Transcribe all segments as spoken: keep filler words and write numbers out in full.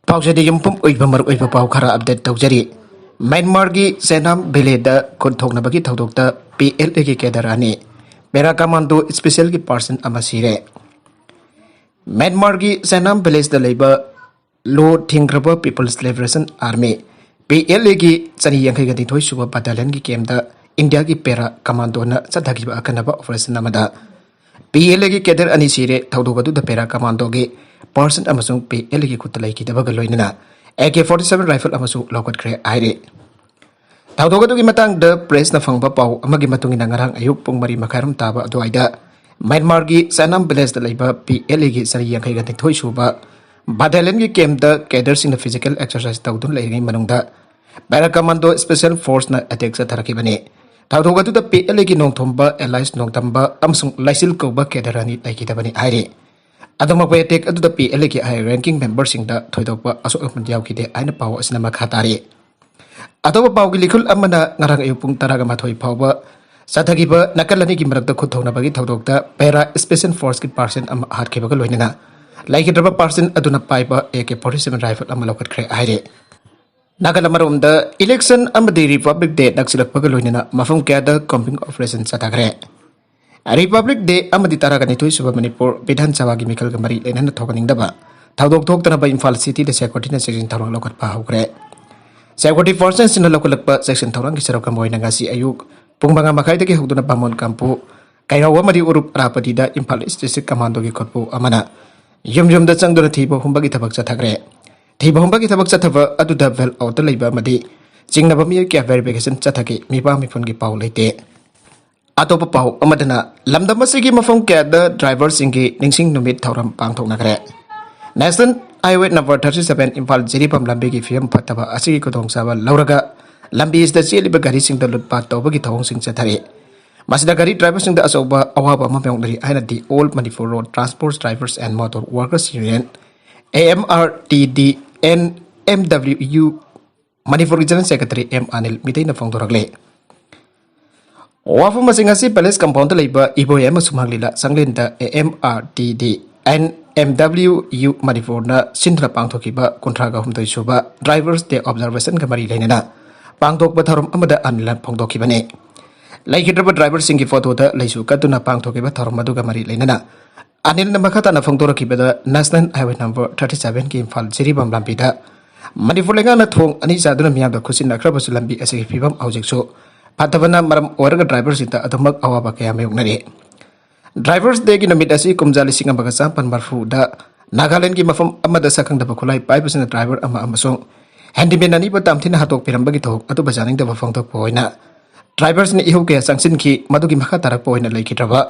ꯄꯥꯎꯆꯦꯗ ꯌꯨꯝꯐꯝ ꯑꯣꯏꯕ ꯃꯔꯨꯑꯣꯏꯕ ꯄꯥꯎ ꯈꯔ ꯑꯞꯗꯦꯠ ꯇꯧꯖꯔꯤ꯫ ꯃ꯭ꯌꯥꯟꯃꯥꯔꯒꯤ ꯆꯦꯅꯥꯝ ꯚꯦꯂꯤꯗ ꯈꯨꯠ ꯊꯣꯛꯅꯕꯒꯤ ꯊꯧꯗꯣꯛꯇ ꯄꯤ ꯑꯦꯜ ꯑꯦꯒꯤ ꯀꯦꯗꯔ ꯑꯅꯤ, ꯄꯦꯔꯥ ꯀꯃꯥꯟꯗꯣ ꯏꯁꯄꯤꯁꯦꯜꯒꯤ ꯄꯥꯔꯁꯟ ꯑꯃ ꯁꯤꯔꯦ꯫ ꯃ꯭ꯌꯥꯟꯃꯥꯔꯒꯤ ꯆꯦꯅꯥꯝ ꯚꯤꯂꯦꯖꯇ ꯂꯩꯕ ꯂꯣ ꯊꯤꯡꯈ꯭ꯔꯕ people's liberation army, P L ꯑꯦꯒꯤ ꯆꯅꯤ ꯌꯥꯡꯈꯩꯒ ꯅꯤꯊꯣꯏ ꯁꯨꯕ ꯕꯠꯇꯥꯂꯤꯌꯟꯒꯤ ꯀꯦꯝꯗ ꯏꯟꯗꯤꯌꯥꯒꯤ ꯄꯦꯔꯥ ꯀꯃꯥꯟꯗꯣꯅ ꯆꯠꯊꯈꯤꯕ ꯑꯀꯟꯅꯕ ꯑꯣꯄꯔꯦꯁꯟ ꯑꯃꯗ ꯄꯤ ꯑꯦꯜ ꯑꯦꯒꯤ ꯀꯦꯗꯔ ꯑꯅꯤ ꯁꯤꯔꯦ꯫ ꯊꯧꯗꯣꯛ ꯑꯗꯨꯗ ꯄꯦꯔꯥ ꯀꯃꯥꯟꯗꯣꯒꯤ ꯄꯥꯔꯁꯟ ꯑꯃꯁꯨꯡ ꯄꯤ ꯑꯦꯜ ꯑꯦꯒꯤ ꯈꯨꯠꯇ ꯂꯩꯈꯤꯗꯕꯒ ꯂꯣꯏꯅꯅ A K forty seven rifle ꯑꯃꯁꯨ ꯂꯧꯈꯠꯈ꯭ꯔꯦ ꯍꯥꯏꯔꯤ꯫ ꯊꯧꯗꯣꯛ ꯑꯗꯨꯒꯤ ꯃꯇꯥꯡꯗ ꯄ꯭ꯔꯦꯁꯅ ꯐꯪꯕ ꯄꯥꯎ ꯑꯃꯒꯤ ꯃꯇꯨꯡ ꯏꯟꯅ, ꯉꯔꯥꯡ ꯑꯌꯨꯛ ꯄꯨꯡ ꯃꯔꯤ ꯃꯈꯥꯏꯔꯣꯝ ꯇꯥꯕ ꯑꯗꯨꯋꯥꯏꯗ ꯃ꯭ꯌꯥꯟꯃꯥꯔꯒꯤ ꯆꯦꯅꯥꯝ ꯚꯤꯂꯦꯖꯇ ꯂꯩꯕ ꯄꯤ ꯑꯦꯜ ꯑꯦꯒꯤ ꯆꯅꯤ ꯌꯥꯡꯈꯩꯒ ꯅꯤꯊꯣꯏ ꯁꯨꯕ ꯕꯠꯇꯥꯂꯤꯌꯟꯒꯤ ꯀꯦꯝꯗ ꯀꯦꯗꯔꯁꯤꯡꯅ ꯐꯤꯖꯤꯀꯦꯜ ꯑꯦꯛꯁꯔꯁꯥꯏꯁ ꯇꯧꯗꯨꯅ ꯂꯩꯔꯤꯉꯩ ꯃꯅꯨꯡꯗ ꯄꯦꯔꯥ ꯀꯃꯥꯟꯗꯣ ꯏꯁꯄꯤꯁꯦꯜ ꯐꯣꯔꯁꯅ ꯑꯦꯇꯦꯛ ꯆꯠꯊꯔꯛꯈꯤꯕꯅꯤ꯫ ꯊꯧꯗꯣꯛ ꯑꯗꯨꯗ ꯄꯤ ꯑꯦꯜ ꯑꯦꯒꯤ ꯅꯣꯡꯊꯣꯝꯕ, ꯑꯦꯂꯥꯏꯁ ꯅꯣꯡꯗꯝꯕ ꯑꯃꯁꯨꯡ ꯂꯥꯏꯁꯤꯜ ꯀꯧꯕ ꯀꯦꯗꯔ ꯑꯅꯤ ꯂꯩꯈꯤꯗꯕꯅꯤ ꯍꯥꯏꯔꯤ꯫ ꯑꯗꯨꯃꯛꯄꯨ, ꯑꯦꯇꯦꯛ ꯑꯗꯨꯗ ꯄꯤ ꯑꯦꯜ ꯑꯦꯒꯤ ꯍꯥꯏ ꯔꯦꯡꯀꯤꯡ ꯃꯦꯝꯕꯔꯁꯤꯡꯗ ꯊꯣꯏꯗꯣꯛꯄ ꯑꯁꯣꯛ ꯑꯄꯟ ꯌꯥꯎꯈꯤꯗꯦ ꯍꯥꯏꯅ ꯄꯥꯎ ꯑꯁꯤꯅ ꯃꯈꯥ ꯇꯥꯔꯤ꯫ ꯑꯇꯣꯞꯄ ꯄꯥꯎꯒꯤ ꯂꯤꯈꯨꯜ ꯑꯃꯅ, ꯉꯔꯥꯡ ꯑꯌꯨꯛ ꯄꯨꯡ ꯇꯔꯥꯒ ꯃꯥꯊꯣꯏ ꯐꯥꯎꯕ ꯆꯠꯊꯈꯤꯕ ꯅꯥꯀꯜ ꯑꯅꯤꯒꯤ ꯃꯔꯛꯇ ꯈꯨꯠ ꯊꯣꯛꯅꯕꯒꯤ ꯊꯧꯗꯣꯛꯇ ꯄꯦꯔꯥ ꯏꯁꯄꯤꯁꯦꯜ ꯐꯣꯔꯁꯀꯤ ꯄꯥꯔꯁꯟ ꯑꯃ ꯍꯥꯠꯈꯤꯕꯒ ꯂꯣꯏꯅꯅ ꯂꯩꯈꯤꯗ꯭ꯔꯕ ꯄꯥꯔꯁꯟ ꯑꯗꯨꯅ ꯄꯥꯏꯕ A K forty seven rifle ꯑꯃ ꯂꯧꯈꯠꯈ꯭ꯔꯦ ꯍꯥꯏꯔꯤ꯫ ꯅꯥꯀꯜ ꯑꯃꯔꯣꯝꯗ, ꯏꯂꯦꯛꯁꯟ ꯑꯃꯗꯤ ꯔꯤꯄꯕ꯭ꯂꯤꯛ ꯗꯦ ꯅꯛꯁꯤꯜꯂꯛꯄꯒ ꯂꯣꯏꯅꯅ ꯃꯐꯝ ꯀꯌꯥꯗ ꯀꯣꯝꯕꯤꯡ ꯑꯣꯄꯔꯦꯁꯟ ꯆꯠꯊꯈ꯭ꯔꯦ꯫ ꯔꯤꯄꯕ꯭ꯂꯤꯛ ꯗꯦ ꯑꯃꯗꯤ ꯇꯔꯥꯒ ꯅꯤꯊꯣꯏ ꯁꯨꯕ ꯃꯅꯤꯄꯨꯔ ꯕꯤꯙꯥꯟ ꯁꯚꯥꯒꯤ ꯃꯤꯈꯜꯒ ꯃꯔꯤ ꯂꯩꯅꯅ ꯊꯣꯛꯍꯟꯅꯤꯡꯗꯕ ꯊꯧꯗꯣꯛ ꯊꯣꯛꯇꯅꯕ ꯏꯝꯐꯥꯜ ꯁꯤꯇꯤꯗ ꯁꯦꯀ꯭ꯌꯨꯔꯤꯇꯤꯅ ꯆꯦꯛꯁꯤꯟ ꯊꯧꯔꯥꯡ ꯂꯧꯈꯠꯄ ꯍꯧꯈ꯭ꯔꯦ꯫ ꯁꯦꯀ꯭ꯌꯨꯔꯤꯇꯤ ꯐꯣꯔꯁꯁꯤꯡꯅ ꯂꯧꯈꯠꯂꯛꯄ ꯆꯦꯛꯁꯤꯟ ꯊꯧꯔꯥꯡꯒꯤ ꯁꯔꯨꯛ ꯑꯃ ꯑꯣꯏꯅ ꯉꯁꯤ ꯑꯌꯨꯛ ꯄꯨꯡ ꯃꯉꯥ ꯃꯈꯥꯏꯗꯒꯤ ꯍꯧꯗꯨꯅ ꯕꯥꯃꯣꯟ ꯀꯥꯡꯄꯨ, ꯀꯩꯔꯥꯎ ꯑꯃꯗꯤ ꯎꯔꯨꯞ ꯑꯔꯥꯄꯇꯤꯗ ꯏꯝꯐꯥꯜ ꯏꯁ ꯗꯤꯁꯇ꯭ꯔꯤꯛ ꯀꯃꯥꯟꯗꯣꯒꯤ ꯈꯨꯠꯄꯨ ꯑꯃꯅ ꯌꯨꯝ ꯌꯨꯝꯗ ꯆꯪꯗꯨꯅ ꯊꯤꯕ ꯍꯨꯝꯕꯒꯤ ꯊꯕꯛ ꯆꯠꯊꯈ꯭ꯔꯦ꯫ ꯊꯤꯕ ꯍꯨꯝꯕꯒꯤ ꯊꯕꯛ ꯆꯠꯊꯕ ꯑꯗꯨꯗ ꯕꯦꯜ ꯑꯥꯎꯠꯇ ꯂꯩꯕ ꯑꯃꯗꯤ ꯆꯤꯡꯅꯕ ꯃꯤꯑꯣꯏ ꯀꯌꯥ ꯚꯦꯔꯤꯐꯤꯀꯦꯁꯟ ꯆꯠꯊꯈꯤ꯫ ꯃꯤꯄꯥ ꯃꯤꯄꯨꯟꯒꯤ ꯄꯥꯎ ꯂꯩꯇꯦ꯫ ꯑꯇꯣꯞꯄ ꯄꯥꯎ ꯑꯃꯗꯅ, ꯂꯝꯗꯝ ꯑꯁꯤꯒꯤ ꯃꯐꯝ ꯀꯌꯥꯗ ꯗ꯭ꯔꯥꯏꯚꯔꯁꯤꯡꯒꯤ ꯅꯤꯡꯁꯤꯡ ꯅꯨꯃꯤꯠ ꯊꯧꯔꯝ ꯄꯥꯡꯊꯣꯛꯅꯈ꯭ꯔꯦ꯫ National highway number thirty seven Imphal Jiribam ꯂꯝꯕꯤꯒꯤ ꯐꯤꯕꯝ ꯐꯠꯇꯕ ꯑꯁꯤꯒꯤ ꯈꯨꯗꯣꯡꯆꯥꯕ ꯂꯧꯔꯒ ꯂꯝꯕꯤ ꯑꯁꯤꯗ ꯆꯦꯜꯂꯤꯕ ꯒꯥꯔꯤꯁꯤꯡꯗ ꯂꯨꯠꯄꯥꯠ ꯇꯧꯕꯒꯤ ꯊꯧꯑꯣꯡꯁꯤꯡ ꯆꯠꯊꯔꯤ꯫ ꯃꯁꯤꯗ ꯒꯥꯔꯤ ꯗ꯭ꯔꯥꯏꯚꯔꯁꯤꯡꯗ ꯑꯆꯧꯕ ꯑꯋꯥꯕ ꯑꯃ ꯃꯥꯌꯣꯛꯅꯔꯤ ꯍꯥꯏꯅ The All Manipur Road Transport Drivers and Motor Workers Union, A M R T D, and M W U ꯃꯅꯤꯄꯨꯔꯒꯤ ꯖꯦꯅꯔꯦꯜ ꯁꯦꯀ꯭ꯔꯦꯇꯔꯤ ꯑꯦꯝ ꯑꯅꯤꯜ ꯃꯤꯇꯩꯅ ꯐꯣꯡꯗꯣꯔꯛꯂꯤ꯫ ꯋꯥꯐꯝ ꯑꯁꯤ ꯉꯁꯤ ꯄꯦꯂꯦꯁ ꯀꯝꯄꯥꯎꯟꯗ ꯂꯩꯕ ꯏꯕꯣꯌꯥꯏꯃ ꯁꯨꯃꯥꯡ ꯂꯤꯂꯥ ꯁꯪꯂꯦꯟꯗ A M R T D and M W U ꯃꯅꯤꯄꯨꯔꯅ ꯁꯤꯟꯗꯨꯅ ꯄꯥꯡꯊꯣꯛꯈꯤꯕ ꯀꯨꯟꯊ꯭ꯔꯥꯒ ꯍꯨꯝꯗꯣꯏ ꯁꯨꯕ Drivers Day Observationꯒ ꯃꯔꯤ ꯂꯩꯅꯅ ꯄꯥꯡꯊꯣꯛꯄ ꯊꯧꯔꯝ ꯑꯃꯗ ꯑꯅꯤꯜꯅ ꯐꯣꯡꯗꯣꯛꯈꯤꯕꯅꯤ꯫ ꯂꯩꯈꯤꯗ꯭ꯔꯕ ꯗ꯭ꯔꯥꯏꯚꯔꯁꯤꯡꯒꯤ ꯐꯣꯇꯣꯗ ꯂꯩꯁꯨ ꯀꯠꯇꯨꯅ ꯄꯥꯡꯊꯣꯛꯈꯤꯕ ꯊꯧꯔꯝ ꯑꯗꯨꯒ ꯃꯔꯤ ꯂꯩꯅꯅ ꯑꯅꯤꯜꯅ ꯃꯈꯥ ꯇꯥꯅ ꯐꯣꯡꯗꯣꯔꯛꯈꯤꯕꯗ National Highway number thirty sevenꯒꯤ Imphal Jiribam ꯂꯝꯕꯤꯗ ꯃꯅꯤꯄꯨꯔ ꯂꯩꯉꯥꯛꯅ ꯊꯣꯡ ꯑꯅꯤ ꯆꯥꯗꯨꯅ ꯃꯤꯌꯥꯝꯗ ꯈꯨꯠꯁꯤꯟꯅꯈ꯭ꯔꯕꯁꯨ ꯂꯝꯕꯤ ꯑꯁꯤꯒꯤ ꯐꯤꯕꯝ ꯍꯧꯖꯤꯛꯁꯨ ꯐꯠꯇꯕꯅ ꯃꯔꯝ ꯑꯣꯏꯔꯒ ꯗ꯭ꯔꯥꯏꯚꯔꯁꯤꯡꯗ ꯑꯗꯨꯃꯛ ꯑꯋꯥꯕ ꯀꯌꯥ ꯃꯥꯌꯣꯛꯅꯔꯤ꯫ Drivers Dayꯒꯤ ꯅꯨꯃꯤꯠ ꯑꯁꯤ ꯀꯨꯝꯖꯥ ꯂꯤꯁꯤꯡ ꯑꯃꯒ ꯆꯥꯃꯥꯄꯟ ꯃꯔꯐꯨꯗ ꯅꯥꯒꯥꯂꯦꯟꯗꯒꯤ ꯃꯐꯝ ꯑꯃꯗ ꯁꯛꯈꯪꯗꯕ ꯈꯨꯠꯂꯥꯏ ꯄꯥꯏꯕꯁꯤꯅ ꯗ꯭ꯔꯥꯏꯚꯔ ꯑꯃ ꯑꯃꯁꯨꯡ ꯍꯦꯟꯗꯤꯃꯦꯟ ꯑꯅꯤꯕꯨ ꯇꯝꯊꯤꯅ ꯍꯥꯠꯇꯣꯛꯄꯤꯔꯝꯕꯒꯤ ꯊꯧꯑꯣꯡ ꯑꯗꯨꯕꯨ ꯌꯥꯅꯤꯡꯗꯕ ꯐꯣꯡꯗꯣꯛꯄ ꯑꯣꯏꯅ ꯗ꯭ꯔꯥꯏꯚꯔꯁꯤꯡꯅ ꯏꯍꯧ ꯀꯌꯥ ꯆꯪꯁꯤꯟꯈꯤ꯫ ꯃꯗꯨꯒꯤ ꯃꯈꯥ ꯇꯥꯔꯛꯄ ꯑꯣꯏꯅ ꯂꯩꯈꯤꯗ꯭ꯔꯕ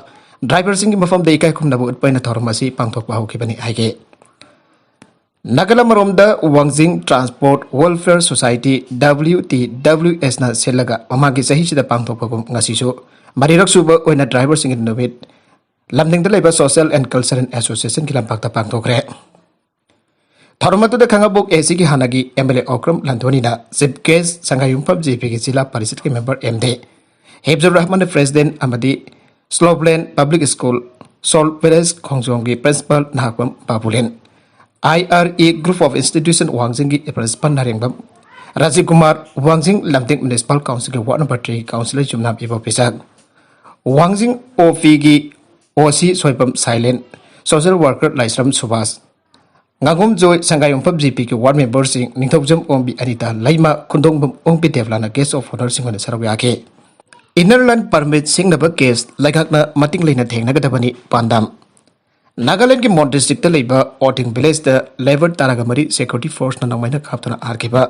ꯗ꯭ꯔꯥꯏꯚꯔꯁꯤꯡꯒꯤ ꯃꯐꯝꯗ ꯏꯀꯥꯏ ꯈꯨꯝꯅꯕ ꯎꯠꯄ ꯑꯣꯏꯅ ꯊꯧꯔꯝ ꯑꯁꯤ ꯄꯥꯡꯊꯣꯛꯄ ꯍꯧꯈꯤꯕꯅꯤ ꯍꯥꯏꯈꯤ꯫ ꯅꯥꯒꯥꯂꯦꯟ ꯑꯃꯔꯣꯝꯗ ꯋꯥꯡꯖꯤꯡ Transport Welfare Society, W T W S ꯅ ꯁꯤꯜꯂꯒ ꯃꯃꯥꯡꯒꯤ ꯆꯍꯤꯁꯤꯗ ꯄꯥꯡꯊꯣꯛꯄꯒꯨꯝ ꯉꯁꯤꯁꯨ ꯃꯔꯤꯔꯛ ꯁꯨꯕ ꯑꯣꯏꯅ ꯗ꯭ꯔꯥꯏꯚꯔꯁꯤꯡꯒꯤ ꯅꯨꯃꯤꯠ ꯂꯝꯗꯤꯡꯗ ꯂꯩꯕ Social and Cultural Associationꯒꯤ ꯂꯝꯄꯥꯛꯇ ꯄꯥꯡꯊꯣꯛꯈ꯭ꯔꯦ꯫ ꯊꯧꯔꯝ ꯑꯗꯨꯗ ꯈꯥꯉꯕꯣꯛ ACꯒꯤ ꯍꯥꯟꯅꯒꯤ MLA Okram ꯂꯟꯊꯣꯅꯤꯅ Chief Guest, Sangaiyumpham GPꯒꯤ ꯖꯤꯂꯥ ꯄꯔꯤꯁꯠꯀꯤ member M D, Hibzur Rahman President ꯑꯃꯗꯤ Slopeland Public School, Salt Village ꯈꯣꯡꯖꯣꯝꯒꯤ Principal Nahakpam Babulen, I R E Group of Institution ꯋꯥꯡꯖꯤꯡꯒꯤ Principal Narengbam, Rajiv Kumar, Wangjing Lamding Municipal Councilꯒꯤ Ward number three Councillor ꯌꯨꯝꯅꯥꯝ ꯏꯕꯣ ꯄꯤꯁꯛ, ꯋꯥꯡꯖꯤꯡ OPꯒꯤ OC Soibam Sailen, Social Worker Laishram ꯁꯨꯕꯥꯁ, ꯉꯥꯉꯣꯝ ꯖꯣꯏ, ꯁꯪꯒꯥꯏꯌꯨꯝꯐꯝ GPꯒꯤ Ward Memberꯁꯤꯡ, ꯅꯤꯡꯊꯧꯖꯝ ꯑꯣꯡꯕꯤ ꯑꯅꯤꯇꯥ, ꯂꯩꯃ ꯈꯨꯟꯗꯣꯡꯕꯝ ꯑꯣꯡꯕꯤ ꯗꯦꯕꯂꯥꯅ Guest of Honourꯁꯤꯡ ꯑꯣꯏꯅ ꯁꯔꯨꯛ ꯌꯥꯈꯤ꯫ Inner Line Permit ꯁꯤꯡꯅꯕ case ꯂꯩꯉꯥꯛꯅ ꯃꯇꯤꯛ ꯂꯩꯅ ꯊꯦꯡꯅꯒꯗꯕꯅꯤ ꯄꯥꯟꯗꯝ꯫ ꯅꯥꯒꯥꯂꯦꯟꯗꯒꯤ ꯃꯣꯟ Districtꯇ ꯂꯩꯕ ꯑꯣꯇꯤꯡ Villageꯇ Labour ꯇꯔꯥꯒ ꯃꯔꯤ Security Forceꯅ ꯅꯣꯡꯃꯩꯅ ꯀꯥꯞꯇꯨꯅ ꯍꯥꯠꯈꯤꯕ꯫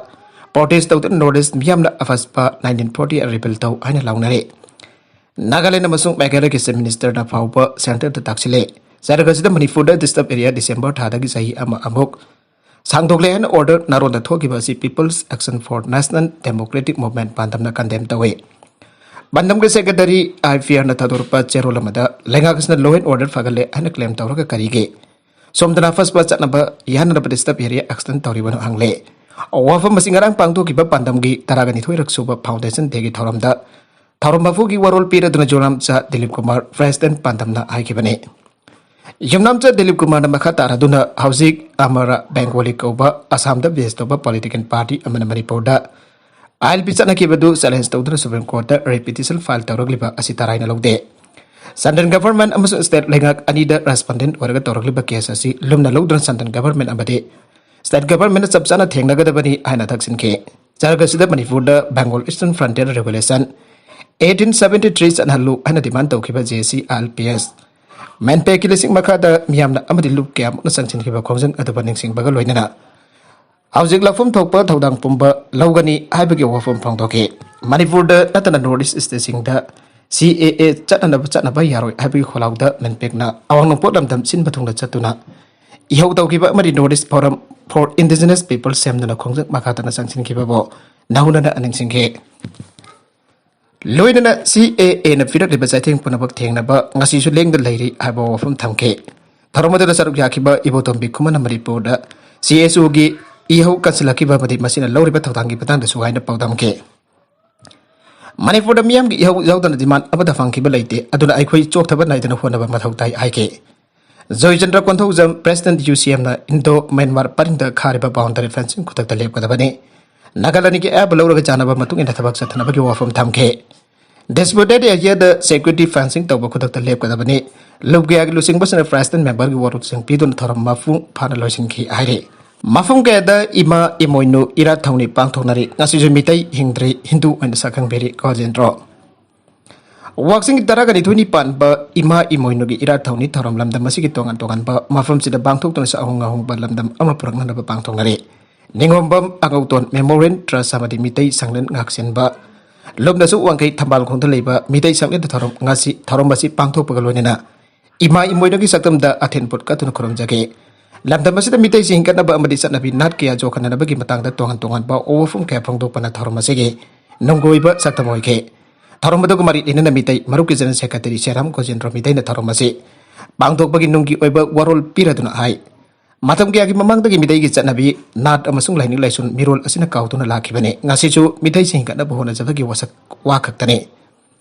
Protest ꯇꯧꯗꯨꯅ North East ꯃꯤꯌꯥꯝꯅ ꯑꯐꯁꯄꯥ nineteen forty repeal ꯇꯧ ꯍꯥꯏꯅ ꯂꯥꯎꯅꯔꯤ꯫ ꯅꯥꯒꯥꯂꯦꯟ ꯑꯃꯁꯨꯡ ꯃꯦꯘꯥꯂꯌꯒꯤ Chief Ministerꯅ ꯐꯥꯎꯕ centreꯗ ꯇꯥꯛꯁꯤꯜꯂꯦ꯫ ꯆꯔꯒ ꯑꯁꯤꯗ ꯃꯅꯤꯄꯨꯔꯗ disturb area December ꯊꯥꯗꯒꯤ ꯆꯍꯤ ꯑꯃ ꯑꯃꯨꯛ ꯁꯥꯡꯗꯣꯛꯂꯦ ꯍꯥꯏꯅ order ꯅꯥꯔꯣꯟꯗ ꯊꯣꯛꯈꯤꯕ ꯑꯁꯤ People's Action for National Democratic Movement ꯄꯥꯟꯗꯝꯅ condemn ꯇꯧꯏ꯫ ꯄꯥꯟꯗꯝꯒꯤ Secretary IPRꯅ ꯊꯥꯗꯣꯔꯛꯄ ꯆꯦꯔꯣꯜ ꯑꯃꯗ ꯂꯩꯉꯥꯛ ꯑꯁꯤꯅ law and order ꯐꯒꯠꯂꯦ ꯍꯥꯏꯅ claim ꯇꯧꯔꯒ ꯀꯔꯤꯒꯤ ꯁꯣꯝꯗꯅ ꯑꯐꯁꯄꯥ ꯆꯠꯅꯕ ꯌꯥꯅꯅꯕ disturb area extend ꯇꯧꯔꯤꯕꯅꯣ ꯍꯪꯂꯦ꯫ ꯋꯥꯐꯝ ꯑꯁꯤ ꯉꯔꯥꯡ ꯄꯥꯡꯊꯣꯛꯈꯤꯕ ꯄꯥꯟꯗꯝꯒꯤ ꯇꯔꯥꯒ ꯅꯤꯊꯣꯏꯔꯛ ꯁꯨꯕ Foundation Dayꯒꯤ ꯊꯧꯔꯝꯗ ꯊꯧꯔꯝ ꯃꯄꯨꯒꯤ ꯋꯥꯔꯣꯜ ꯄꯤꯔꯗꯨꯅ ꯖꯣꯔꯥꯝꯆꯥ ꯗꯤꯂꯤꯞ ꯀꯨꯃꯥꯔ President ꯄꯥꯟꯗꯝꯅ ꯍꯥꯏꯈꯤꯕꯅꯤ꯫ ꯌꯨꯝꯅꯥꯝꯆꯥ ꯗꯤꯂꯤꯞ ꯀꯨꯃꯥꯔꯅ ꯃꯈꯥ ꯇꯥꯔꯗꯨꯅ ꯍꯧꯖꯤꯛ ꯑꯃꯔꯥ ꯕꯦꯡꯒꯣꯂꯤ ꯀꯧꯕ ꯑꯁꯥꯝꯗ base ꯇꯧꯕ political party ꯑꯃꯅ ꯃꯅꯤꯄꯨꯔꯗ ILP ꯆꯠꯅꯈꯤꯕꯗꯨ challenge ꯇꯧꯗꯨꯅ Supreme Courtꯇ writ petition file ꯇꯧꯔꯛꯂꯤꯕ ꯑꯁꯤ ꯇꯔꯥꯏꯅ ꯂꯧꯗꯦ꯫ Central government ꯑꯃꯁꯨꯡ state ꯂꯩꯉꯥꯛ ꯑꯅꯤꯗ respondent ꯑꯣꯏꯔꯒ ꯇꯧꯔꯛꯂꯤꯕ case ꯑꯁꯤ ꯂꯨꯝꯅ ꯂꯧꯗꯨꯅ central government ꯑꯃꯗꯤ state governmentꯅ ꯆꯞ ꯆꯥꯅ ꯊꯦꯡꯅꯒꯗꯕꯅꯤ ꯍꯥꯏꯅ ꯊꯛꯁꯤꯟꯈꯤ꯫ ꯆꯔꯒ ꯑꯁꯤꯗ ꯃꯅꯤꯄꯨꯔꯗ Bengal Eastern Frontier Regulation eighteen seventy three ꯆꯠꯍꯜꯂꯨ ꯍꯥꯏꯅ demand ꯇꯧꯈꯤꯕ JAC ILPS MANPACꯀꯤ ꯂꯤꯁꯤꯡ ꯃꯈꯥꯗ ꯃꯤꯌꯥꯝꯅ ꯑꯃꯗꯤ ꯂꯨꯞ ꯀꯌꯥꯃꯨꯛꯅ ꯆꯪꯁꯤꯟꯈꯤꯕ ꯈꯣꯡꯖꯪ ꯑꯗꯨꯕꯨ ꯅꯤꯡꯁꯤꯡꯕꯒ ꯂꯣꯏꯅꯅ ꯍꯧꯖꯤꯛ ꯂꯧꯐꯝ ꯊꯣꯛꯄ ꯊꯧꯗꯥꯡ ꯄꯨꯝꯕ ꯂꯧꯒꯅꯤ ꯍꯥꯏꯕꯒꯤ ꯋꯥꯐꯝ ꯐꯣꯡꯗꯣꯛꯈꯤ꯫ ꯃꯅꯤꯄꯨꯔꯗ ꯅꯠꯇꯅ North East stateꯁꯤꯡꯗ CAA ꯆꯠꯅꯅꯕ ꯆꯠꯅꯕ ꯌꯥꯔꯣꯏ ꯍꯥꯏꯕꯒꯤ ꯈꯣꯜꯂꯥꯎꯗ MANPACꯅ ꯑꯋꯥꯡ ꯅꯣꯡꯄꯣꯛ ꯂꯝꯗꯝ ꯁꯤꯟꯕ ꯊꯨꯡꯅ ꯆꯠꯇꯨꯅ ꯏꯍꯧ ꯇꯧꯈꯤꯕ ꯑꯃꯗꯤ North East Forum for Indigenous People ꯁꯦꯝꯗꯨꯅ ꯈꯣꯡꯖꯪ ꯃꯈꯥ ꯇꯥꯅ ꯆꯪꯁꯤꯟꯈꯤꯕꯕꯨ ꯅꯧꯅꯅ ꯅꯤꯡꯁꯤꯡꯈꯤ꯫ ꯂꯣꯏꯅꯅ CAAꯅ ꯄꯤꯔꯛꯂꯤꯕ ꯆꯩꯊꯦꯡ ꯄꯨꯝꯅꯃꯛ ꯊꯦꯡꯅꯕ ꯉꯁꯤꯁꯨ ꯂꯦꯡꯗ ꯂꯩꯔꯤ ꯍꯥꯏꯕ ꯋꯥꯐꯝ ꯊꯝꯈꯤ꯫ ꯊꯧꯔꯝ ꯑꯗꯨꯗ ꯁꯔꯨꯛ ꯌꯥꯈꯤꯕ ꯏꯕꯣꯇꯣꯝꯕꯤ ꯈꯨꯃꯟꯅ ꯃꯅꯤꯄꯨꯔꯗ CSOꯒꯤ ꯏꯍꯧ ꯀꯟꯁꯤꯜꯂꯛꯈꯤꯕ ꯑꯃꯗꯤ ꯃꯁꯤꯅ ꯂꯧꯔꯤꯕ ꯊꯧꯗꯥꯡꯒꯤ ꯃꯇꯥꯡꯗꯁꯨ ꯍꯥꯏꯅ ꯄꯥꯎꯗꯝꯈꯤ꯫ ꯃꯅꯤꯄꯨꯔꯗ ꯃꯤꯌꯥꯝꯒꯤ ꯏꯍꯧ ꯌꯥꯎꯗꯅ demand ꯑꯃꯠꯇ ꯐꯪꯈꯤꯕ ꯂꯩꯇꯦ, ꯑꯗꯨꯅ ꯑꯩꯈꯣꯏ ꯆꯣꯛꯊꯕ ꯅꯥꯏꯗꯅ ꯍꯣꯠꯅꯕ ꯃꯊꯧ ꯇꯥꯏ ꯍꯥꯏꯈꯤ꯫ Joychandra Konthoujam, President UCMꯅ Indo Myanmar ꯄꯔꯤꯡꯗ Kharif boundary fencing ꯈꯨꯗꯛꯇ ꯂꯦꯞꯀꯗꯕꯅꯤ꯫ ꯅꯥꯒꯥꯂꯦꯟꯒꯤ ꯑꯌꯥꯕ ꯂꯧꯔꯒ ꯆꯥꯅꯕ ꯃꯇꯨꯡ ꯏꯟꯅ ꯊꯕꯛ ꯆꯠꯊꯅꯕꯒꯤ ꯋꯥꯐꯝ ꯊꯝꯈꯤ꯫ Disputed areaꯗ security fencing ꯇꯧꯕ ꯈꯨꯗꯛꯇ ꯂꯦꯞꯀꯗꯕꯅꯤ꯫ ꯂꯨꯞ ꯀꯌꯥꯒꯤ ꯂꯨꯆꯤꯡꯕꯁꯤꯡꯅ President memberꯒꯤ ꯋꯥꯔꯣꯜꯁꯤꯡ ꯄꯤꯗꯨꯅ ꯊꯧꯔꯝ ꯃꯄꯨꯡ ꯐꯥꯅ ꯂꯣꯏꯁꯤꯟꯈꯤ ꯍꯥꯏꯔꯤ꯫ ꯃꯐꯝ ꯀꯌꯥꯗ ꯏꯃꯥ ꯏꯃꯣꯏꯅꯨ ꯏꯔꯥꯠ ꯊꯧꯅꯤ ꯄꯥꯡꯊꯣꯛꯅꯔꯤ꯫ ꯉꯁꯤꯁꯨ ꯃꯤꯇꯩ ꯍꯤꯡꯗ꯭ꯔꯤ, ꯍꯤꯟꯗꯨ ꯑꯣꯏꯅ ꯁꯛꯈꯪꯕꯤꯔꯤ ꯒꯣꯖꯦꯟꯗ꯭ꯔꯣ꯫ ꯋꯥꯛꯆꯤꯡꯒꯤ ꯇꯔꯥꯒ ꯅꯤꯊꯣꯏꯅꯤ ꯄꯥꯟꯕ ꯏꯃꯥ ꯏꯃꯣꯏꯅꯨꯒꯤ ꯏꯔꯥꯠ ꯊꯧꯅꯤ ꯊꯧꯔꯝ ꯂꯝꯗꯝ ꯑꯁꯤꯒꯤ ꯇꯣꯉꯥꯟ ꯇꯣꯉꯥꯟꯕ ꯃꯐꯝꯁꯤꯗ ꯄꯥꯡꯊꯣꯛꯇꯨꯅꯁꯨ ꯑꯍꯣꯡ ꯑꯍꯣꯡꯕ ꯂꯝꯗꯝ ꯑꯃ ꯄꯨꯔꯛꯅꯅꯕ ꯄꯥꯡꯊꯣꯛꯅꯔꯤ꯫ ꯅꯤꯉꯣꯝꯕꯝ ꯑꯉꯧꯇꯣꯟ Memorial Trust ꯑꯃꯗꯤ ꯃꯤꯇꯩ ꯁꯪꯂꯦꯟ ꯉꯥꯛꯁꯦꯟꯕ ꯂꯨꯞꯅꯁꯨ ꯋꯥꯡꯈꯩ ꯊꯝꯕꯥꯜ ꯈꯣꯡꯗ ꯂꯩꯕ ꯃꯤꯇꯩ ꯁꯪꯂꯦꯟꯗ ꯊꯧꯔꯝ ꯉꯁꯤ, ꯊꯧꯔꯝ ꯑꯁꯤ ꯄꯥꯡꯊꯣꯛꯄꯒ ꯂꯣꯏꯅꯅ ꯏꯃꯥ ꯏꯃꯣꯏꯅꯨꯒꯤ ꯁꯛꯇꯝꯗ ꯑꯊꯤꯟ ꯄꯣꯠ ꯀꯠꯇꯨꯅ ꯈꯨꯔꯨꯝꯖꯈꯤ꯫ ꯂꯝꯗꯝ ꯑꯁꯤꯗ ꯃꯤꯇꯩꯁꯤꯡ ꯍꯤꯡꯒꯠꯅꯕ ꯑꯃꯗꯤ ꯆꯠꯅꯕꯤ ꯅꯥꯠ ꯀꯌꯥ ꯌꯣꯛꯈꯠꯅꯅꯕꯒꯤ ꯃꯇꯥꯡꯗ ꯇꯣꯉꯥꯟ ꯇꯣꯉꯥꯟꯕ ꯋꯥꯐꯝ ꯀꯌꯥ ꯐꯣꯡꯗꯣꯛꯄꯅ ꯊꯧꯔꯝ ꯑꯁꯤꯒꯤ ꯅꯨꯡꯒꯤ ꯑꯣꯏꯕ ꯁꯛꯇꯝ ꯑꯣꯏꯈꯤ꯫ ꯊꯧꯔꯝ ꯑꯗꯨꯒ ꯃꯔꯤ ꯂꯩꯅꯅ ꯃꯤꯇꯩ ꯃꯔꯨꯞꯀꯤ General Secretary ꯁꯦꯔꯥꯝ ꯒꯣꯖꯦꯟꯗ꯭ꯔꯣ ꯃꯤꯇꯩꯅ ꯊꯧꯔꯝ ꯑꯁꯤ ꯄꯥꯡꯊꯣꯛꯄꯒꯤ ꯅꯨꯡꯒꯤ ꯑꯣꯏꯕ ꯋꯥꯔꯣꯜ ꯄꯤꯔꯗꯨꯅ ꯍꯥꯏ, ꯃꯇꯝ ꯀꯌꯥꯒꯤ ꯃꯃꯥꯡꯗꯒꯤ ꯃꯤꯇꯩꯒꯤ ꯆꯠꯅꯕꯤ, ꯅꯥꯠ ꯑꯃꯁꯨꯡ ꯂꯥꯏꯅꯤꯡ ꯂꯥꯏꯁꯣꯟ ꯃꯤꯔꯣꯜ ꯑꯁꯤꯅ ꯀꯥꯎꯗꯨꯅ ꯂꯥꯛꯈꯤꯕꯅꯤ꯫ ꯉꯁꯤꯁꯨ ꯃꯤꯇꯩꯁꯤꯡ ꯍꯤꯡꯒꯠꯅꯕ ꯍꯣꯠꯅꯖꯕꯒꯤ ꯋꯥꯁꯛ, ꯋꯥ ꯈꯛꯇꯅꯤ꯫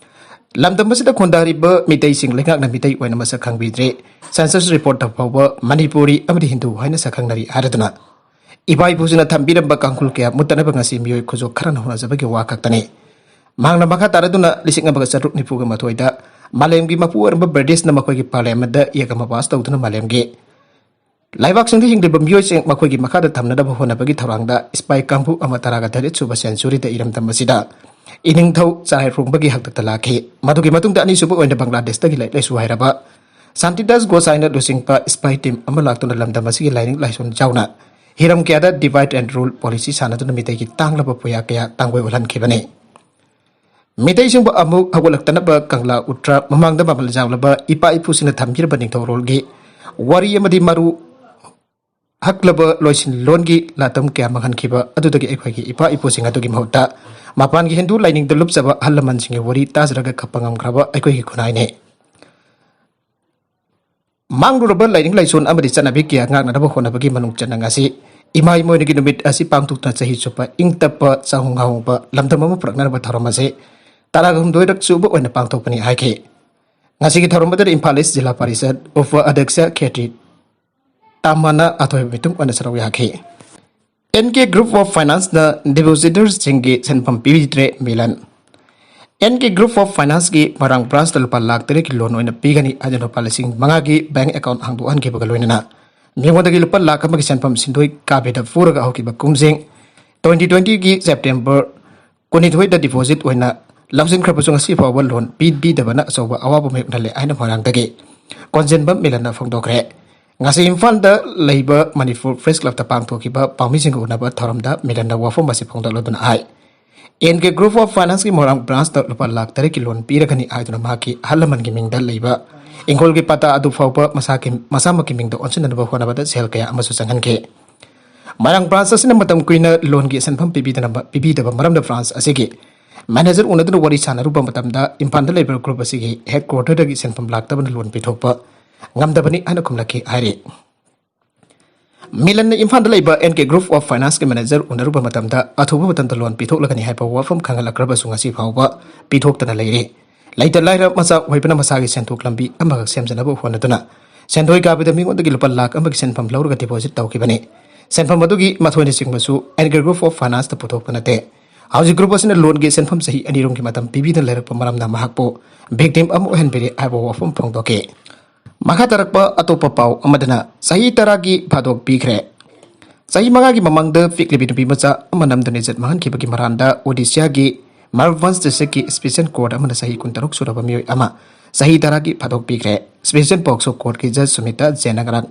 ꯂꯝꯗꯝ ꯑꯁꯤꯗ ꯈꯨꯟꯗꯥꯔꯤꯕ ꯃꯤꯇꯩꯁꯤꯡ ꯂꯩꯉꯥꯛꯅ ꯃꯤꯇꯩ ꯑꯣꯏꯅ ꯃꯁꯛ ꯈꯪꯕꯤꯗ꯭ꯔꯦ, ꯁꯦꯟꯁꯁ ꯔꯤꯄꯣꯔꯠꯇ ꯐꯥꯎꯕ ꯃꯅꯤꯄꯨꯔꯤ ꯑꯃꯗꯤ ꯍꯤꯟꯗꯨ ꯍꯥꯏꯅ ꯁꯛꯈꯪꯅꯔꯤ ꯍꯥꯏꯔꯗꯨꯅ ꯏꯄꯥ ꯏꯄꯨꯁꯤꯡꯅ ꯊꯝꯕꯤꯔꯝꯕ ꯀꯥꯡꯈꯨꯜ ꯀꯌꯥ ꯃꯨꯠꯇꯅꯕ ꯉꯁꯤ ꯃꯤꯑꯣꯏ ꯈꯨꯖꯣꯛ ꯈꯔꯅ ꯍꯣꯠꯅꯖꯕꯒꯤ ꯋꯥ ꯈꯛꯇꯅꯤ꯫ ꯃꯍꯥꯛꯅ ꯃꯈꯥ ꯇꯥꯔꯗꯨꯅ ꯂꯤꯁꯤꯡ ꯑꯃꯒ ꯆꯥꯇ꯭ꯔꯨꯛ ꯅꯤꯐꯨꯒ ꯃꯥꯊꯣꯏꯗ ꯃꯥꯂꯦꯝꯒꯤ ꯃꯄꯨ ꯑꯣꯏꯔꯝꯕ ꯕ꯭ꯔꯤꯇꯤꯁꯅ ꯃꯈꯣꯏꯒꯤ ꯄꯥꯔꯂꯤꯌꯥꯃꯦꯟꯗ ꯌꯦꯛ ꯑꯃ ꯄꯥꯁ ꯇꯧꯗꯨꯅ ꯃꯥꯂꯦꯝꯒꯤ ꯂꯩꯕꯥꯛꯁꯤꯡꯗ ꯍꯤꯡꯂꯤꯕ ꯃꯤꯑꯣꯏꯁꯤꯡ ꯃꯈꯣꯏꯒꯤ ꯃꯈꯥꯗ ꯊꯝꯅꯅꯕ ꯍꯣꯠꯅꯕꯒꯤ ꯊꯧꯔꯥꯡꯗ ꯏꯁꯄꯥꯏ ꯀꯥꯡꯕꯨ ꯑꯃ ꯇꯔꯥꯒ ꯇꯔꯦꯠ ꯁꯨꯕ ꯁꯦꯟꯆꯨꯔꯤꯗ ꯏꯔꯝꯗꯝ ꯑꯁꯤꯗ ꯏꯅꯤꯡꯊꯧ ꯆꯔꯥꯏꯔꯣꯡꯕꯒꯤ ꯍꯥꯛꯇꯛꯇ ꯂꯥꯛꯈꯤ꯫ ꯃꯗꯨꯒꯤ ꯃꯇꯨꯡꯗ ꯑꯅꯤꯁꯨꯕ ꯑꯣꯏꯅ ꯕꯪꯒ꯭ꯂꯥꯗꯦꯁꯇꯒꯤ ꯂꯥꯏꯔꯤꯛ ꯂꯥꯏꯁꯨ ꯍꯩꯔꯕ ꯁꯥꯟꯇꯤꯗꯥꯁ ꯒꯣꯁꯥꯏꯅ ꯂꯨꯆꯤꯡꯕ ꯏꯁꯄꯥꯏ ꯇꯤꯝ ꯑꯃ ꯂꯥꯛꯇꯨꯅ ꯂꯝꯗꯝ ꯑꯁꯤꯒꯤ ꯂꯥꯏꯅꯤꯡ ꯂꯥꯏꯁꯣꯟ ꯌꯥꯎꯅ ꯍꯤꯔꯝ ꯀꯌꯥꯗ divide and rule policy ꯁꯥꯟꯅꯗꯨꯅ ꯃꯤꯇꯩꯒꯤ ꯇꯥꯡꯂꯕ ꯄꯨꯌꯥ ꯀꯌꯥ ꯇꯥꯡꯒꯣꯏ ꯑꯣꯜꯍꯟꯈꯤꯕꯅꯤ꯫ ꯃꯤꯇꯩꯁꯤꯡꯕꯨ ꯑꯃꯨꯛ ꯍꯧꯒꯠꯂꯛꯇꯅꯕ ꯀꯪꯂꯥ ꯎꯇ꯭ꯔ ꯃꯃꯥꯡꯗ ꯃꯃꯜ ꯌꯥꯝꯂꯕ ꯏꯄꯥ ꯏꯄꯨꯁꯤꯡꯅ ꯊꯝꯕꯤꯔꯕ ꯅꯤꯡꯊꯧꯔꯣꯜꯒꯤ ꯋꯥꯔꯤ ꯑꯃꯗꯤ ꯃꯔꯨ ꯍꯛꯂꯕ ꯂꯣꯏꯁꯤꯟꯂꯣꯟꯒꯤ ꯂꯥꯇꯝ ꯀꯌꯥ ꯃꯥꯡꯍꯟꯈꯤꯕ ꯑꯗꯨꯗꯒꯤ ꯑꯩꯈꯣꯏꯒꯤ ꯏꯄꯥ ꯏꯄꯨꯁꯤꯡ ꯑꯗꯨꯒꯤ ꯃꯍꯨꯠꯇ ꯃꯄꯥꯟꯒꯤ ꯍꯤꯟꯗꯨ ꯂꯥꯏꯅꯤꯡꯗ ꯂꯨꯞꯆꯕ ꯑꯍꯜ ꯂꯃꯟꯁꯤꯡꯒꯤ ꯋꯥꯔꯤ ꯇꯥꯖꯔꯒ ꯀꯞꯄ ꯉꯝꯈ꯭ꯔꯕ ꯑꯩꯈꯣꯏꯒꯤ ꯈꯨꯟꯅꯥꯏꯅꯤ꯫ ꯃꯥꯡꯂꯨꯔꯕ ꯂꯥꯏꯅꯤꯡ ꯂꯥꯏꯁꯣꯟ ꯑꯃꯗꯤ ꯆꯠꯅꯕꯤ ꯀꯌꯥ ꯉꯥꯛꯅꯅꯕ ꯍꯣꯠꯅꯕꯒꯤ ꯃꯅꯨꯡ ꯆꯟꯅ ꯉꯁꯤ ꯏꯃꯥ ꯏꯃꯣꯏꯅꯨꯒꯤ ꯅꯨꯃꯤꯠ ꯑꯁꯤ ꯄꯥꯡꯊꯣꯛꯇꯨꯅ ꯆꯍꯤ ꯆꯨꯞꯄ ꯏꯪ ꯇꯞꯄ ꯆꯥꯍꯣꯡ ꯉꯥꯍꯣꯡꯕ ꯂꯝꯗꯝ ꯑꯃ ꯄꯨꯔꯛꯅꯅꯕ ꯊꯧꯔꯝ ꯑꯁꯤ ꯇꯔꯥꯒ ꯍꯨꯝꯗꯣꯏꯔꯛ ꯁꯨꯕ ꯑꯣꯏꯅ ꯄꯥꯡꯊꯣꯛꯄꯅꯤ ꯍꯥꯏꯈꯤ꯫ ꯉꯁꯤꯒꯤ ꯊꯧꯔꯝ ꯑꯗꯨꯗ ꯏꯝꯐꯥꯜ ꯏꯁ ꯖꯤꯂꯥ ꯄꯔꯤꯁꯠ ꯎꯄ ꯑꯗ꯭ꯌꯛꯁ ꯈꯦꯇ꯭ꯔꯤ ꯇꯥꯃꯅ ꯑꯊꯣꯏꯕ ꯃꯤꯇꯨꯝ ꯑꯣꯏꯅ ꯁꯔꯨꯛ ꯌꯥꯈꯤ꯫ ꯑꯦꯟ ꯀꯦ ꯒ꯭ꯔꯨꯞ ꯑꯣꯐ ꯐꯥꯏꯅꯥꯟꯁꯅ ꯗꯤꯄꯣꯖꯤꯇꯔꯁꯤꯡꯒꯤ ꯁꯦꯟꯐꯝ ꯄꯤꯕꯤꯗ꯭ꯔꯦ, Milan. And K group of ꯐꯥꯏꯅꯥꯟꯁꯀꯤ ꯃꯣꯏꯔꯥꯡ ꯕ꯭ꯔꯥꯟꯁꯇ ꯂꯨꯄꯥ ꯂꯥꯈ ꯇꯔꯦꯠꯀꯤ ꯂꯣꯟ ꯑꯣꯏꯅ ꯄꯤꯒꯅꯤ ꯍꯥꯏꯗꯨꯅ ꯂꯨꯄꯥ ꯂꯤꯁꯤꯡ ꯃꯉꯥꯒꯤ ꯕꯦꯡꯛ ꯑꯦꯀꯥꯎꯟ ꯍꯥꯡꯗꯣꯛꯍꯟꯈꯤꯕꯒ ꯂꯣꯏꯅꯅ ꯃꯤꯉꯣꯟꯗꯒꯤ ꯂꯨꯄꯥ ꯂꯥꯈ ꯑꯃꯒꯤ ꯁꯦꯟꯐꯝ ꯁꯤꯟꯗꯣꯏ ꯀꯥꯕꯤꯗ ꯄꯨꯔꯒ ꯍꯧꯈꯤꯕ ꯀꯨꯝꯖꯤꯡ ꯇ꯭ꯋꯦꯟꯇꯤ ꯇ꯭ꯋꯦꯟꯇꯤꯒꯤ ꯁꯦꯞꯇꯦꯝꯕꯔ ꯀꯨꯟꯅꯤꯊꯣꯏꯗ ꯗꯤꯄꯣꯖꯤꯠ ꯑꯣꯏꯅ ꯂꯧꯁꯤꯟꯈ꯭ꯔꯕꯁꯨ ꯉꯁꯤ ꯐꯥꯎꯕ ꯂꯣꯟ ꯄꯤꯕꯤꯗꯕꯅ ꯑꯆꯧꯕ ꯑꯋꯥꯕ ꯃꯥꯌꯣꯛꯅꯍꯜꯂꯦ ꯍꯥꯏꯅ ꯃꯣꯏꯔꯥꯡꯗꯒꯤ ꯀꯣꯟꯖꯦꯟꯕꯝ ꯃꯤꯂꯟꯅ ꯐꯣꯡꯗꯣꯛꯈ꯭ꯔꯦ꯫ ꯉꯁꯤ ꯏꯝꯐꯥꯜꯗ ꯂꯩꯕ ꯃꯅꯤꯄꯨꯔ ꯄ꯭ꯔꯦꯁ ꯀ꯭ꯂꯕꯇ ꯄꯥꯡꯊꯣꯛꯈꯤꯕ ꯄꯥꯎꯃꯤꯁꯤꯡꯒ ꯎꯅꯕ ꯊꯧꯔꯝꯗ ꯃꯤꯂꯟꯅ ꯋꯥꯐꯝ ꯑꯁꯤ ꯐꯣꯡꯗꯣꯛꯂꯗꯨꯅ ꯍꯥꯏ, ꯑꯦꯟ ꯀꯦ ꯒ꯭ꯔꯨꯞ ꯑꯣꯐ ꯐꯥꯏꯅꯥꯟꯁꯀꯤ ꯃꯣꯏꯔꯥꯡ ꯕ꯭ꯔꯥꯟꯁꯇ ꯂꯨꯄꯥ ꯂꯥꯈ ꯇꯔꯦꯠꯀꯤ ꯂꯣꯟ ꯄꯤꯔꯒꯅꯤ ꯍꯥꯏꯗꯨꯅ ꯃꯍꯥꯛꯀꯤ ꯑꯍꯜ ꯂꯃꯟꯒꯤ ꯃꯤꯡꯗ ꯂꯩꯕ ꯏꯪꯈꯣꯜꯒꯤ ꯄꯇꯥ ꯑꯗꯨ ꯐꯥꯎꯕ ꯃꯁꯥꯒꯤ, ꯃꯁꯥꯃꯛꯀꯤ ꯃꯤꯡꯗ ꯑꯣꯟꯁꯤꯟꯅꯅꯕ ꯍꯣꯠꯅꯕꯗ ꯁꯦꯜ ꯀꯌꯥ ꯑꯃꯁꯨ ꯆꯪꯍꯟꯈꯤ꯫ ꯃꯣꯏꯔꯥꯡ ꯕ꯭ꯔꯥꯟꯁ ꯑꯁꯤꯅ ꯃꯇꯝ ꯀꯨꯏꯅ ꯂꯣꯟꯒꯤ ꯁꯦꯟꯐꯝ ꯄꯤꯕꯤꯗꯅ, ꯄꯤꯕꯤꯗꯕ ꯃꯔꯝꯗ ꯕ꯭ꯔꯥꯟꯁ ꯑꯁꯤꯒꯤ ꯃꯦꯅꯦꯖꯔ ꯎꯅꯗꯨꯅ ꯋꯥꯔꯤ ꯁꯥꯟꯅꯔꯨꯕ ꯃꯇꯝꯗ ꯏꯝꯐꯥꯜꯗ ꯂꯩꯕ ꯒ꯭ꯔꯨꯞ ꯑꯁꯤꯒꯤ ꯍꯦꯗ ꯀ꯭ꯋꯥꯔꯇꯔꯗꯒꯤ ꯁꯦꯟꯐꯝ ꯂꯥꯛꯇꯕꯅ ꯂꯣꯟ ꯄꯤꯊꯣꯛꯄ ꯉꯝꯗꯕꯅꯤ ꯍꯥꯏꯅ ꯈꯨꯝꯂꯛꯈꯤ ꯍꯥꯏꯔꯤ꯫ ꯃꯤꯂꯟꯅ ꯏꯝꯐꯥꯜꯗ ꯂꯩꯕ ꯑꯦꯟ ꯀꯦ ꯒ꯭ꯔꯨꯞ ꯑꯣꯐ ꯐꯥꯏꯅꯥꯟꯁꯀꯤ ꯃꯦꯅꯦꯖꯔ ꯎꯅꯔꯨꯕ ꯃꯇꯝꯗ ꯑꯊꯨꯕ ꯃꯇꯝꯗ ꯂꯣꯟ ꯄꯤꯊꯣꯛꯂꯒꯅꯤ ꯍꯥꯏꯕ ꯋꯥꯐꯝ ꯈꯪꯍꯜꯂꯛꯈ꯭ꯔꯕꯁꯨ ꯉꯁꯤ ꯐꯥꯎꯕ ꯄꯤꯊꯣꯛꯇꯅ ꯂꯩꯔꯤ꯫ ꯂꯩꯇ ꯂꯥꯏꯔ ꯃꯆꯥ ꯑꯣꯏꯕꯅ ꯃꯁꯥꯒꯤ ꯁꯦꯟꯊꯣꯛ ꯂꯝꯕꯤ ꯑꯃꯈꯛ ꯁꯦꯝꯖꯅꯕ ꯍꯣꯠꯅꯗꯨꯅ ꯁꯦꯟꯗꯣꯏ ꯀꯥꯕꯤꯗ ꯃꯤꯉꯣꯟꯗꯒꯤ ꯂꯨꯄꯥ ꯂꯥꯈ ꯑꯃꯒꯤ ꯁꯦꯟꯐꯝ ꯂꯧꯔꯒ ꯗꯤꯄꯣꯖꯤꯠ ꯇꯧꯈꯤꯕꯅꯤ꯫ ꯁꯦꯟꯐꯝ ꯑꯗꯨꯒꯤ ꯃꯊꯣꯏꯅ ꯆꯤꯡꯕꯁꯨ ꯑꯦꯟꯒꯔ ꯒ꯭ꯔꯨꯞ ꯑꯣꯐ ꯐꯥꯏꯅꯥꯟꯁꯇ ꯄꯨꯊꯣꯛꯄ ꯅꯠꯇꯦ꯫ ꯍꯧꯖꯤꯛ ꯒ꯭ꯔꯨꯞ ꯑꯁꯤꯅ ꯂꯣꯟꯒꯤ ꯁꯦꯟꯐꯝ ꯆꯍꯤ ꯑꯅꯤꯔꯣꯝꯒꯤ ꯃꯇꯝ ꯄꯤꯕꯤꯗꯨꯅ ꯂꯩꯔꯛꯄ ꯃꯔꯝꯅ ꯃꯍꯥꯛꯄꯨ ꯚꯤꯛꯇꯤꯝ ꯑꯃ ꯑꯣꯏꯍꯟꯕꯤꯔꯦ ꯍꯥꯏꯕ ꯋꯥꯐꯝ ꯐꯣꯡꯗꯣꯛꯈꯤ꯫ ꯃꯈꯥ ꯇꯥꯔꯛꯄ ꯑꯇꯣꯞꯄ ꯄꯥꯎ ꯑꯃꯗꯅ ꯆꯍꯤ ꯇꯔꯥꯒꯤ ꯐꯥꯗꯣꯛ ꯄꯤꯈ꯭ꯔꯦ꯫ ꯆꯍꯤ ꯃꯉꯥꯒꯤ ꯃꯃꯥꯡꯗ ꯄꯤꯛꯂꯤꯕꯤ ꯅꯨꯄꯤ ꯃꯆꯥ ꯑꯃ ꯅꯝꯗꯨꯅ ꯏꯖꯠ ꯃꯥꯡꯍꯟꯈꯤꯕꯒꯤ ꯃꯔꯥꯟꯗ ꯑꯣꯗꯤꯁꯥꯒꯤ ꯃꯌꯨꯔꯚꯟꯖ ꯗꯤꯁꯇ꯭ꯔꯤꯛꯀꯤ ꯁ꯭ꯄꯦꯁꯤꯌꯦꯜ ꯀꯣꯔꯠ ꯑꯃꯅ ꯆꯍꯤ ꯀꯨꯟꯇꯔꯨꯛ ꯁꯨꯔꯕ ꯃꯤꯑꯣꯏ ꯑꯃ ꯆꯍꯤ ꯇꯔꯥꯒꯤ ꯐꯥꯗꯣꯛ ꯄꯤꯈ꯭ꯔꯦ꯫ ꯁ꯭ꯄꯦꯁꯤꯌꯦꯜ ꯄꯣꯛꯁꯣ ꯀꯣꯔꯠꯀꯤ ꯖꯖ ꯁꯨꯃꯤꯇꯥ ꯖꯦꯟꯅ ꯉꯔꯥꯡ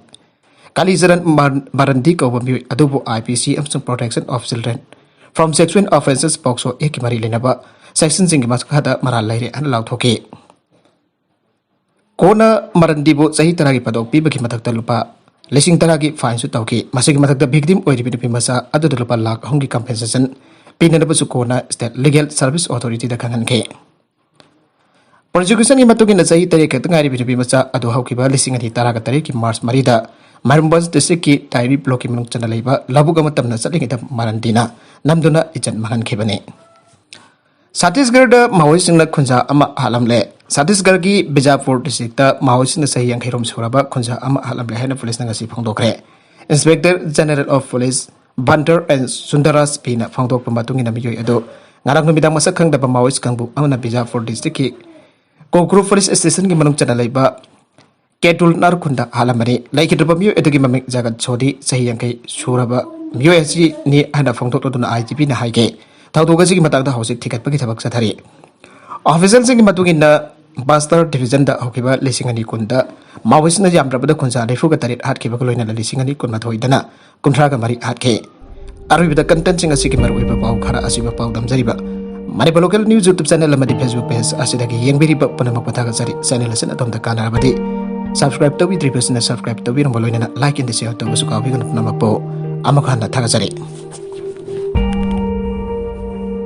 ꯀꯥꯂꯤꯆꯔꯟ ꯃꯥꯔ-, ꯃꯥꯔꯟꯗꯤ ꯀꯧꯕ ꯃꯤꯑꯣꯏ ꯑꯗꯨꯕꯨ ꯑꯥꯏ ꯄꯤ ꯁꯤ ꯑꯃꯁꯨꯡ protection of children from sexual ꯑꯣꯐꯦꯟꯁꯦꯁ ꯄꯣꯛꯁꯣ ꯑꯦꯛꯀꯤ ꯃꯔꯤ ꯂꯩꯅꯕ ꯁꯦꯛꯁꯟꯁꯤꯡꯒꯤ ꯃꯈꯥꯗ ꯃꯔꯥꯜ ꯂꯩꯔꯦ ꯍꯥꯏꯅ ꯂꯥꯎꯊꯣꯛꯈꯤ꯫ ꯀꯣꯔꯠꯅ ꯃꯥꯔꯟꯗꯤꯕꯨ ꯆꯍꯤ ꯇꯔꯥꯒꯤ ꯐꯥꯗꯣꯛ ꯄꯤꯕꯒꯤ ꯃꯊꯛꯇ ꯂꯨꯄꯥ ꯂꯤꯁꯤꯡ ꯇꯔꯥꯒꯤ ꯐꯥꯏꯟꯁꯨ ꯇꯧꯈꯤ꯫ ꯃꯁꯤꯒꯤ ꯃꯊꯛꯇ ꯚꯤꯛꯇꯤꯝ ꯑꯣꯏꯔꯤꯕ ꯅꯨꯄꯤ ꯃꯆꯥ ꯑꯗꯨꯗ ꯂꯨꯄꯥ ꯂꯥꯈ ꯑꯍꯨꯝꯒꯤ ꯀꯝꯄꯦꯟꯁꯦꯁꯟ ꯄꯤꯅꯅꯕꯁꯨ ꯀꯣꯔꯠꯅ ꯁ꯭ꯇꯦꯠ ꯂꯤꯒꯦꯜ ꯁꯔꯚꯤꯁ ꯑꯣꯊꯣꯔꯤꯇꯤꯗ ꯈꯪꯍꯟꯈꯤ꯫ ꯄ꯭ꯔꯣꯁꯤꯀ꯭ꯌꯨꯁꯟꯒꯤ ꯃꯇꯨꯡ ꯏꯟꯅ ꯆꯍꯤ ꯇꯔꯦꯠ ꯈꯛꯇ ꯉꯥꯏꯔꯤꯕ ꯅꯨꯄꯤ ꯃꯆꯥ ꯑꯗꯨ ꯍꯧꯈꯤꯕ ꯂꯤꯁꯤꯡ ꯑꯅꯤ ꯇꯔꯥꯒ ꯇꯔꯦꯠꯀꯤ ꯃꯥꯔꯆ ꯃꯔꯤꯗ ꯃꯌꯨꯔꯚꯟꯖ ꯗꯤꯁꯇ꯭ꯔꯤꯛꯀꯤ ꯇꯥꯏꯔꯤ ꯕ꯭ꯂꯣꯛꯀꯤ ꯃꯅꯨꯡ ꯆꯟꯅ ꯂꯩꯕ ꯂꯧꯕꯨꯛ ꯑꯃ ꯇꯝꯅ ꯆꯠꯂꯤꯉꯩꯗ ꯃꯥꯔꯟꯗꯤꯅ ꯅꯝꯗꯨꯅ ꯏꯖꯠ ꯃꯥꯡꯍꯟꯈꯤꯕꯅꯤ꯫ ꯁꯠꯇꯤꯁꯒꯔꯗ ꯃꯥꯑꯣꯏꯁꯤꯡꯅ ꯈꯨꯟꯖꯥ ꯑꯃ ꯍꯥꯠꯂꯝꯂꯦ꯫ ꯁꯠꯇꯤꯁꯒꯔꯒꯤ ꯕꯤꯖꯥꯄꯨꯔ ꯗꯤꯁꯇ꯭ꯔꯤꯛꯇ ꯃꯥꯑꯣꯏꯁꯤꯡꯅ ꯆꯍꯤ ꯌꯥꯡꯈꯩꯔꯣꯝ ꯁꯨꯔꯕ ꯈꯨꯟꯖꯥ ꯑꯃ ꯍꯥꯠꯂꯝꯂꯦ ꯍꯥꯏꯅ ꯄꯨꯂꯤꯁꯅ ꯉꯁꯤ ꯐꯣꯡꯗꯣꯛꯈ꯭ꯔꯦ꯫ Inspector general of police Bastar N Sundarraj ꯄꯤꯅ ꯐꯣꯡꯗꯣꯛꯄ ꯃꯇꯨꯡ ꯏꯟꯅ ꯃꯤꯑꯣꯏ ꯑꯗꯨ ꯉꯔꯥꯡ ꯅꯨꯃꯤꯗꯥꯡ ꯃꯁꯛ ꯈꯪꯗꯕ ꯃꯥꯑꯣꯏꯁ ꯀꯥꯡꯕꯨ ꯑꯃꯅ ꯕꯤꯖꯥꯄꯨꯔ ꯗꯤꯁꯇ꯭ꯔꯤꯛꯀꯤ ꯀꯣꯀ꯭ꯔꯨ ꯄꯨꯂꯤꯁ ꯁ꯭ꯇꯦꯁꯟꯒꯤ ꯃꯅꯨꯡ ꯆꯟꯅ ꯂꯩꯕ ꯀꯦꯇꯨꯜꯅꯥꯔ ꯈꯨꯟꯗ ꯍꯥꯠꯂꯝꯕꯅꯤ꯫ ꯂꯩꯈꯤꯗ꯭ꯔꯕ ꯃꯤꯑꯣꯏ ꯑꯗꯨꯒꯤ ꯃꯃꯤꯡ ꯖꯒꯠ ꯁꯣꯗꯤ, ꯆꯍꯤ ꯌꯥꯡꯈꯩ ꯁꯨꯔꯕ ꯃꯤꯑꯣꯏ ꯑꯁꯤꯅꯤ ꯍꯥꯏꯅ ꯐꯣꯡꯗꯣꯛꯂꯗꯨꯅ ꯑꯥꯏ ꯖꯤ ꯄꯤꯅ ꯍꯥꯏꯒꯦ꯫ ꯊꯧꯗꯣꯛ ꯑꯁꯤꯒꯤ ꯃꯇꯥꯡꯗ ꯍꯧꯖꯤꯛ ꯊꯤꯒꯠꯄꯒꯤ ꯊꯕꯛ ꯆꯠꯊꯔꯤ꯫ ꯑꯣꯐꯤꯁꯤꯌꯦꯜꯁꯤꯡꯒꯤ ꯃꯇꯨꯡ ꯏꯟꯅ ꯕꯁꯇꯔ ꯗꯤꯚꯤꯖꯟꯗ ꯍꯧꯈꯤꯕ ꯂꯤꯁꯤꯡ ꯑꯅꯤ ꯀꯨꯟꯗ ꯃꯥꯑꯣꯏꯁꯤꯡꯅ ꯌꯥꯝꯗ꯭ꯔꯕꯗ ꯈꯨꯟꯖꯥ ꯅꯤꯐꯨꯒ ꯇꯔꯦꯠ ꯍꯥꯠꯈꯤꯕꯒ ꯂꯣꯏꯅꯅ ꯂꯤꯁꯤꯡ ꯑꯅꯤ ꯀꯨꯟꯃꯥꯊꯣꯏꯗꯅ ꯀꯨꯟꯊ꯭ꯔꯥꯒ ꯃꯔꯤ ꯍꯥꯠꯈꯤ꯫ ꯑꯔꯣꯏꯕꯗ ꯀꯟꯇꯦꯟꯁꯤꯡ ꯑꯁꯤꯒꯤ ꯃꯔꯨꯑꯣꯏꯕ ꯄꯥꯎ ꯈꯔ ꯑꯁꯤꯕ ꯄꯥꯎꯗꯝꯖꯔꯤꯕ ꯃꯅꯤꯄꯨꯔ ꯂꯣꯀꯦꯜ ꯅ꯭ꯌꯨꯁ ꯌꯨꯇ꯭ꯌꯨꯕ ꯆꯦꯅꯦꯜ ꯑꯃꯗꯤ ꯐꯦꯁꯕꯨꯛ ꯄꯦꯖ ꯑꯁꯤꯗꯒꯤ ꯌꯦꯡꯕꯤꯔꯤꯕ ꯄꯨꯝꯅꯃꯛꯄꯨ ꯊꯥꯒꯠꯆꯔꯤ꯫ ꯆꯦꯅꯦꯜ ꯑꯁꯤꯅ ꯑꯗꯣꯝꯗ ꯀꯥꯟꯅꯔꯕꯗꯤ ꯁꯕꯁꯀ꯭ꯔꯥꯏꯕ ꯇꯧꯕꯤꯗ꯭ꯔꯤꯕꯁꯤꯅ ꯁꯕꯁꯀ꯭ꯔꯥꯏꯕ ꯇꯧꯕꯤꯔꯝꯕ ꯂꯣꯏꯅꯅ ꯂꯥꯏꯛ ꯑꯦꯟ ꯁꯤꯌꯔ ꯇꯧꯕꯁꯨ ꯀꯥꯎꯕꯤꯒꯅꯨ꯫ ꯄꯨꯝꯅꯃꯛꯄꯨ ꯑꯃꯨꯛ ꯍꯟꯅ ꯊꯥꯒꯠꯆꯔꯤ꯫